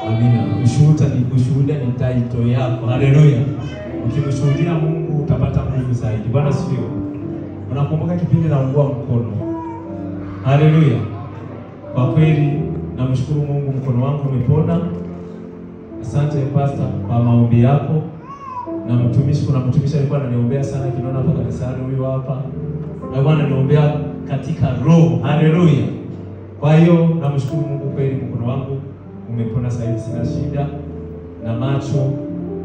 Amina. Ushuhuda ni title yako. Haleluya. Ukimshuhudia Mungu utapata nguvu zaidi. Bwana asifiwe. Unakumbuka kipindi naungua mkono. Haleluya. Kwa kweli namshukuru Mungu, mkono wangu umepona. Asante pastor kwa maombi yako. Na mtumishi, kuna mtumishi alikuwa ananiombea sana kinaona hapa kanisani, huyu hapa. Alikuwa ananiombea katika roho. Haleluya. Kwa hiyo namshukuru Mungu kweli, mkono wangu umepona sasa hivi, sina shida, na macho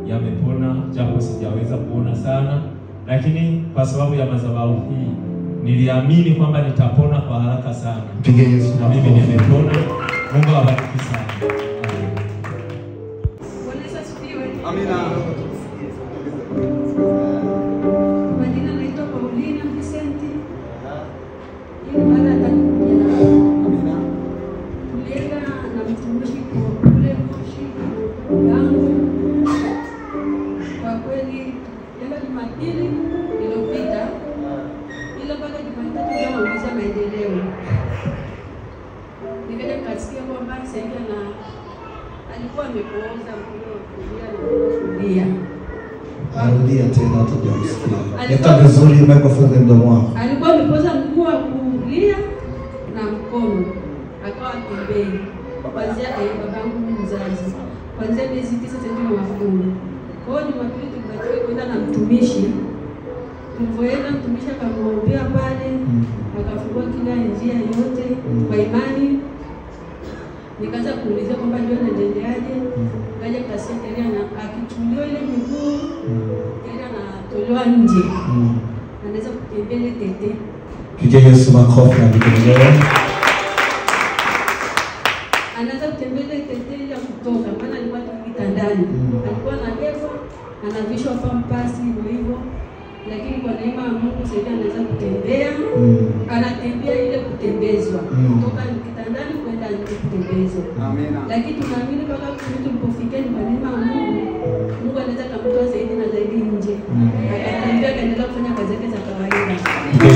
yamepona japo sijaweza kuona sana, lakini kwa sababu ya madhabahu hii niliamini kwamba nitapona kwa haraka sana. Mpige Yesu. Na mimi nimepona. Mungu awabariki sana. Bwana Yesu asifiwe. Amina. Majina naitwa Paulina Vicente. Hii mara ya tatu kuja hapa. Amina. Tulienda na mtumishi kule Moshi yangu. Kwa kweli tulienda Jumapili iliyopita, ila mpaka Jumatatu ndio nauliza maendeleo. Nikaja nikasikia kwamba sasa hivi alikuwa amepooza mkono wa kulia na kulia. Arudia tena hatujamsikia. Leta vizuri microphone kwa mdomo wako. Alikuwa amepooza mguu wa kulia na mkono, akawa tembei. Kuanzia babangu mzazi, kuanzia miezi 9 sasa hivi mafungu. Kwa hiyo Jumapili tulibahatika kwenda na mtumishi. Tulipoenda mtumishi akamwombea pale, akafungua kila njia yote kwa imani. Nikaanza kuulizia kwamba ndio anaendeleaje. Kaja kasikia tena na akichuliwa ile miguu, tena anatolewa nje. Anaweza kutembea ile tete. Piga Yesu makofi na vigelegele. Anaanza kutembea ile tete ile kutoka, maana alikuwa tu kitandani. Alikuwa anabebwa, anavishwa pampasi hivyo hivyo. Lakini kwa neema ya Mungu sasa anaweza kutembea. Anatembea ile kutembezwa. Kutoka kitandani kwenda nje kutembezwa. Amina. Lakini tunaamini mpaka tulipofikia ni kwa neema ya Mungu, Mungu anaweza kumtoa zaidi na zaidi nje. Akatembea akaendelea kufanya kazi zake za kawaida.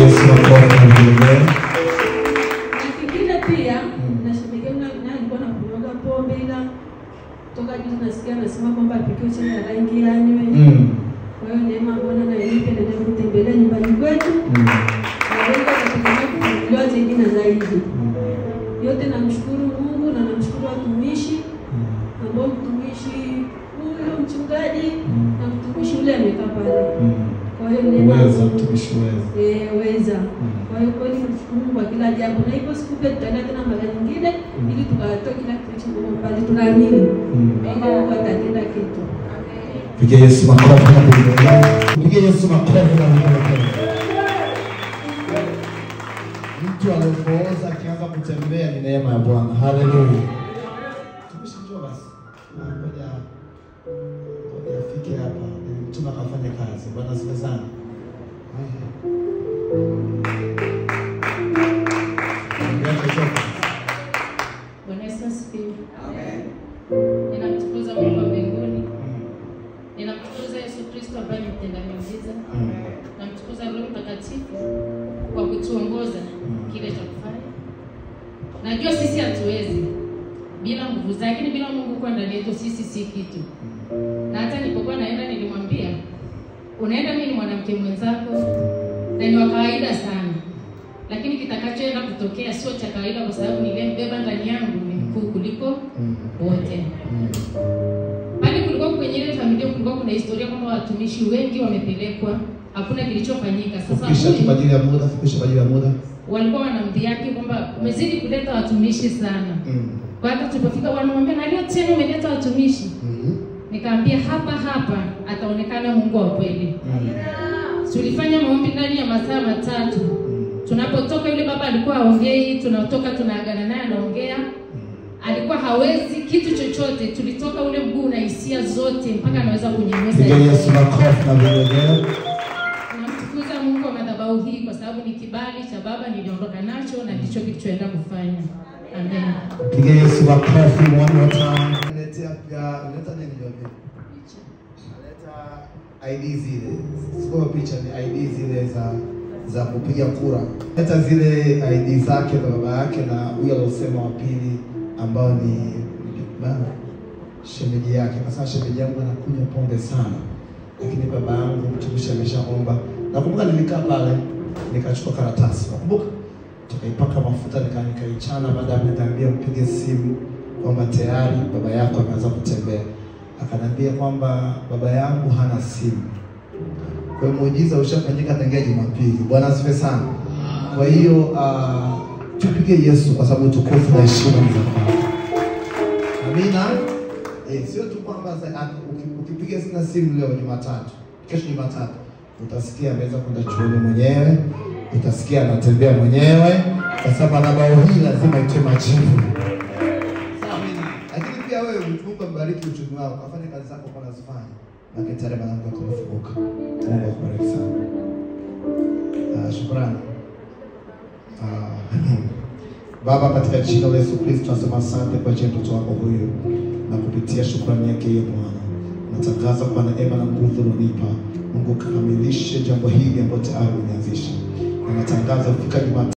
Yesu makofi na vigelegele. Na kingine pia nashemeji naye alikuwa anakunywa pombe, ila toka juzi nasikia anasema kwamba apikiwe chai ya rangi anywe. Kwa hiyo neema Bwana na yeye pia endelee kutembelea nyumbani kwetu. Na wengi watategemea kufunguliwa zaidi na zaidi. Yote namshukuru Mungu na namshukuru watumishi ambao mtumishi huyo mchungaji na mtumishi yule amekaa pale. Kwa hiyo neema Uweza mtumishi weza. Weza. Kwa hiyo kweli namshukuru Mungu kwa kila jambo, na hivyo siku pia tutaenda tena mara nyingine ili tukatoe kila kitu Mungu pale, tunaamini kwamba Mungu atatenda kitu. Piga Yesu makofi na vigelegele. Piga Yesu makofi na vigelegele. Mtu aliyepooza akianza kutembea ni neema ya Bwana. Haleluya. Tumishi njoo basi. Ngoja afike hapa. Nilimtuma akafanye kazi. Bwana asifiwe sana. Bwana Yesu asifiwe. Amen. Ninamtukuza Mungu wa mbinguni. Ninamtukuza Yesu Kristo ambaye ni mtenda miujiza. Namtukuza Roho Mtakatifu kwa kutuongoza kile cha kufanya. Najua sisi hatuwezi bila nguvu zake, lakini bila Mungu kwa ndani yetu sisi si kitu. Na hata nilipokuwa naenda nilimwambia, unaenda mimi ni mwanamke mwenzako na ni wa kawaida sana. Lakini kitakachoenda kutokea sio cha kawaida kwa sababu niliyembeba ndani yangu ni mkuu kuliko wote. Pale kulikuwa kwenye ile familia kulikuwa kuna historia kwamba watumishi wengi wamepelekwa, hakuna kilichofanyika. Sasa Fupisha tu kwa ajili ya muda, fupisha kwa ajili ya muda. Walikuwa wanamdhihaki kwamba umezidi kuleta watumishi sana. Kwa hata tulipofika wanamwambia na leo tena umeleta watumishi. Nikaambia hapa hapa ataonekana Mungu wa kweli. Tulifanya maombi ndani ya masaa 3. Tunapotoka yule baba alikuwa haongei, tunatoka tunaagana naye anaongea. Alikuwa hawezi kitu chochote. Tulitoka ule mguu na hisia zote mpaka anaweza kunyemeza. Piga Yesu makofi na vigelegele. Namtukuza Mungu wa madhabahu hii kwa sababu ni kibali cha baba niliondoka nacho na ndicho kilichoenda kufanya. Amen. Piga Yesu makofi one more time. Leta nini ndio? Leta ID zile. Sio picha, ni ID zile za kupiga kura. Leta zile ID zake za baba yake na huyo aliyosema wa pili ambao ni baba. shemeji yake. Akasema shemeji yangu anakunywa pombe sana, lakini baba yangu mtumishi ameshaomba. Nakumbuka nilikaa pale nikachukua karatasi, nakumbuka tukaipaka mafuta nikaichana. Baada ya kuniambia mpige simu kwamba tayari baba yako ameanza kutembea, akaniambia kwamba baba yangu hana simu. Kwa hiyo muujiza ushafanyika tangia Jumapili. Bwana asifiwe sana. Kwa hiyo tupige Yesu kwa sababu tukufu na heshima ni za kwake. Amina. Sio tu kwamba ukipiga sina simu leo Jumatatu, kesho Jumatatu utasikia ameweza kwenda chuoni mwenyewe, utasikia anatembea mwenyewe, kwa sababu madhabahu hii lazima itoe majibu. Amina. Lakini pia wewe Mungu ambariki uchumi wako, afanye kazi zako kwa unazofanya. Na tayari malango yako yamefunguka. Mungu akubariki sana. Shukrani. Baba, katika jina la Yesu Kristo tunasema asante kwa ajili ya mtoto wako huyu, na kupitia shukrani yake yeye Bwana, natangaza kwa neema na nguvu ulionipa, Mungu kamilishe jambo hili ambalo tayari umeanzisha. Na natangaza kufika Jumatatu